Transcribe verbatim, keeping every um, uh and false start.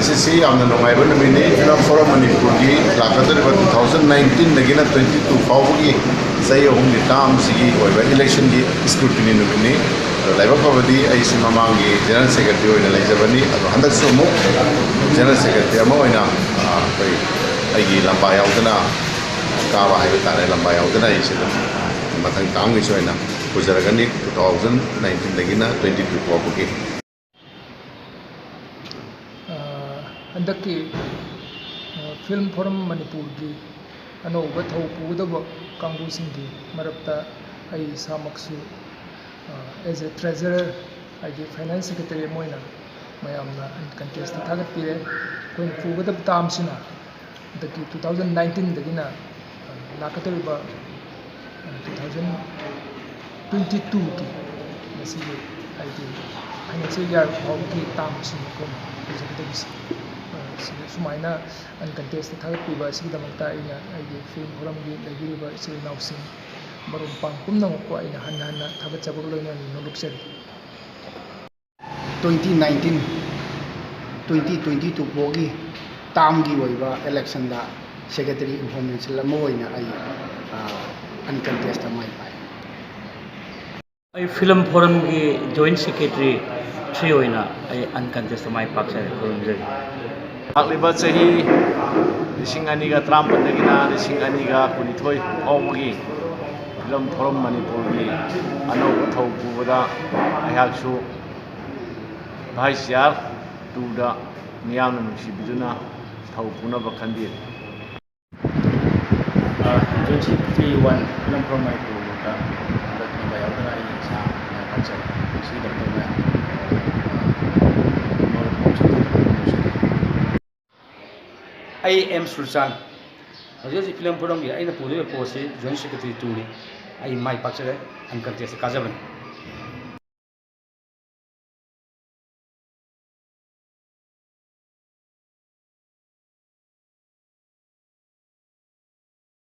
ꯉꯁꯤꯁꯤ ꯌꯥꯝꯅ ꯅꯨꯡꯉꯥꯏꯕ ꯅꯨꯃꯤꯠꯅꯤ꯫ Film Forum ꯃꯅꯤꯄꯨꯔꯒꯤ ꯂꯥꯛꯀꯗꯧꯔꯤꯕ two thousand nineteenꯗꯒꯤꯅ twenty two ꯐꯥꯎꯕꯒꯤ ꯆꯍꯤ ꯑꯍꯨꯝꯒꯤ termꯁꯤꯒꯤ ꯑꯣꯏꯕ electionꯒꯤ scrutiny ꯅꯨꯃꯤꯠꯅꯤ꯫ ꯑꯗꯣ ꯂꯥꯏꯕꯛ ꯐꯕꯗꯤ ꯑꯩꯁꯤ ꯃꯃꯥꯡꯒꯤ General Secretary ꯑꯣꯏꯅ ꯂꯩꯖꯕꯅꯤ꯫ ꯑꯗꯣ ꯍꯟꯗꯛꯁꯨ ꯑꯃꯨꯛ General Secretary ꯑꯃ ꯑꯣꯏꯅ, ꯑ, ꯑꯩꯈꯣꯏ, ꯑꯩꯒꯤ ꯂꯝꯕꯥ ꯌꯥꯎꯗꯅ ꯀꯥꯕ ꯍꯥꯏꯕ ꯇꯥꯔꯦ, ꯂꯝꯕꯥ ꯌꯥꯎꯗꯅ ꯑꯩꯁꯤ ꯑꯗꯨꯝ ꯃꯊꯪ termꯒꯤꯁꯨ ꯑꯣꯏꯅ ꯄꯨꯖꯔꯒꯅꯤ, two thousand nineteenꯗꯒꯤꯅ twenty two ꯐꯥꯎꯕꯒꯤ꯫ ꯑ, ꯍꯟꯗꯛꯀꯤ, ꯑ, Film Forum ꯃꯅꯤꯄꯨꯔꯒꯤ ꯑꯅꯧꯕ ꯊꯧ ꯄꯨꯒꯗꯕ ꯀꯥꯡꯕꯨꯁꯤꯡꯒꯤ ꯃꯔꯛꯇ ꯑꯩ ꯏꯁꯥꯃꯛꯁꯨ, ꯑ, as a treasurer, ꯍꯥꯏꯗꯤ finance secretary ꯑꯃ ꯑꯣꯏꯅ ꯃꯌꯥꯝꯅ uncontestꯇ ꯊꯥꯒꯠꯄꯤꯔꯦ꯫ ꯑꯩꯈꯣꯏꯅ ꯄꯨꯒꯗꯕ termꯁꯤꯅ ꯍꯟꯗꯛꯀꯤ two thousand nineteenꯗꯒꯤꯅ, ꯑ, ꯂꯥꯛꯀꯗꯧꯔꯤꯕ, ꯑ, two thousand twenty twoꯒꯤ ꯃꯁꯤꯒꯤ, ꯍꯥꯏꯗꯤ, financial year ꯐꯥꯎꯕꯒꯤ termꯁꯤꯡ ꯑꯩꯈꯣꯏꯅ ꯄꯨꯖꯒꯗꯕꯁꯦ꯫ ꯑ, ꯁꯤꯗ ꯁꯨꯃꯥꯏꯅ uncontestꯇ ꯊꯥꯒꯠꯄꯤꯕ ꯑꯁꯤꯒꯤꯗꯃꯛꯇ ꯑꯩꯅ ꯑꯩꯒꯤ Film Forumꯒꯤ ꯂꯩꯕꯤꯔꯤꯕ ꯏꯆꯤꯜ ꯏꯅꯥꯎꯁꯤꯡ, ꯃꯔꯨꯞ ꯃꯄꯥꯡ ꯄꯨꯝꯅꯃꯛꯄꯨ ꯑꯩꯅ ꯍꯟꯅ ꯍꯟꯅ ꯊꯥꯒꯠꯆꯕꯒ ꯂꯣꯏꯅꯅ ꯅꯣꯂꯨꯛꯆꯔꯤ꯫ Twenty nineteen, twenty twenty two ꯐꯥꯎꯒꯤ termꯒꯤ ꯑꯣꯏꯕ electionꯗ secretary informal ꯑꯃ ꯑꯣꯏꯅ ꯑꯩ, ꯑ, uncontestꯇ ꯃꯥꯏ ꯄꯥꯛꯑꯦ꯫ ꯑꯩ Film Forumꯒꯤ Joint Secretary three ꯑꯣꯏꯅ ꯑꯩ uncontestꯇ ꯃꯥꯏ ꯄꯥꯛꯆꯔꯦ, ꯈꯨꯔꯨꯝꯖꯔꯤ꯫ ꯂꯥꯛꯂꯤꯕ ꯆꯍꯤ ꯂꯤꯁꯤꯡ ꯑꯅꯤꯒ ꯇꯔꯥꯃꯥꯄꯜꯗꯒꯤꯅ ꯂꯤꯁꯤꯡ ꯑꯅꯤꯒ ꯀꯨꯟꯅꯤꯊꯣꯏ ꯐꯥꯎꯕꯒꯤ Film Forum ꯃꯅꯤꯄꯨꯔꯒꯤ ꯑꯅꯧꯕ ꯊꯧ ꯄꯨꯕꯗ ꯑꯩꯍꯥꯛꯁꯨ Vice Chair twoꯗ ꯃꯤꯌꯥꯝꯅ ꯅꯨꯡꯁꯤꯕꯤꯗꯨꯅ ꯊꯧ ꯄꯨꯅꯕ ꯈꯟꯕꯤꯔꯤ꯫ ꯑ, Joint Secretary one Film Forum ꯃꯅꯤꯄꯨꯔꯗ ꯍꯟꯗꯛ ꯂꯝꯕꯥ ꯌꯥꯎꯗꯅ ꯑꯩ ꯏꯁꯥ ꯃꯥꯏ ꯄꯥꯛꯆꯔꯦ꯫ ꯃꯁꯤꯒꯤꯗꯃꯛꯇ ꯃꯌꯥꯝ, ꯑ, ꯃꯔꯨꯞ ꯄꯥꯎꯁꯤꯡ ꯑꯩ ꯑꯦꯝ ꯁꯨꯔꯆꯥꯟ, ꯍꯧꯖꯤꯛ ꯍꯧꯖꯤꯛ Film Forumꯒꯤ ꯑꯩꯅ ꯄꯨꯗꯣꯔꯤꯕ postꯁꯤ Joint Secretary twoꯅꯤ꯫ ꯑꯩ ꯃꯥꯏ ꯄꯥꯛꯆꯔꯦ, uncontestꯇ ꯀꯥꯖꯕꯅꯤ꯫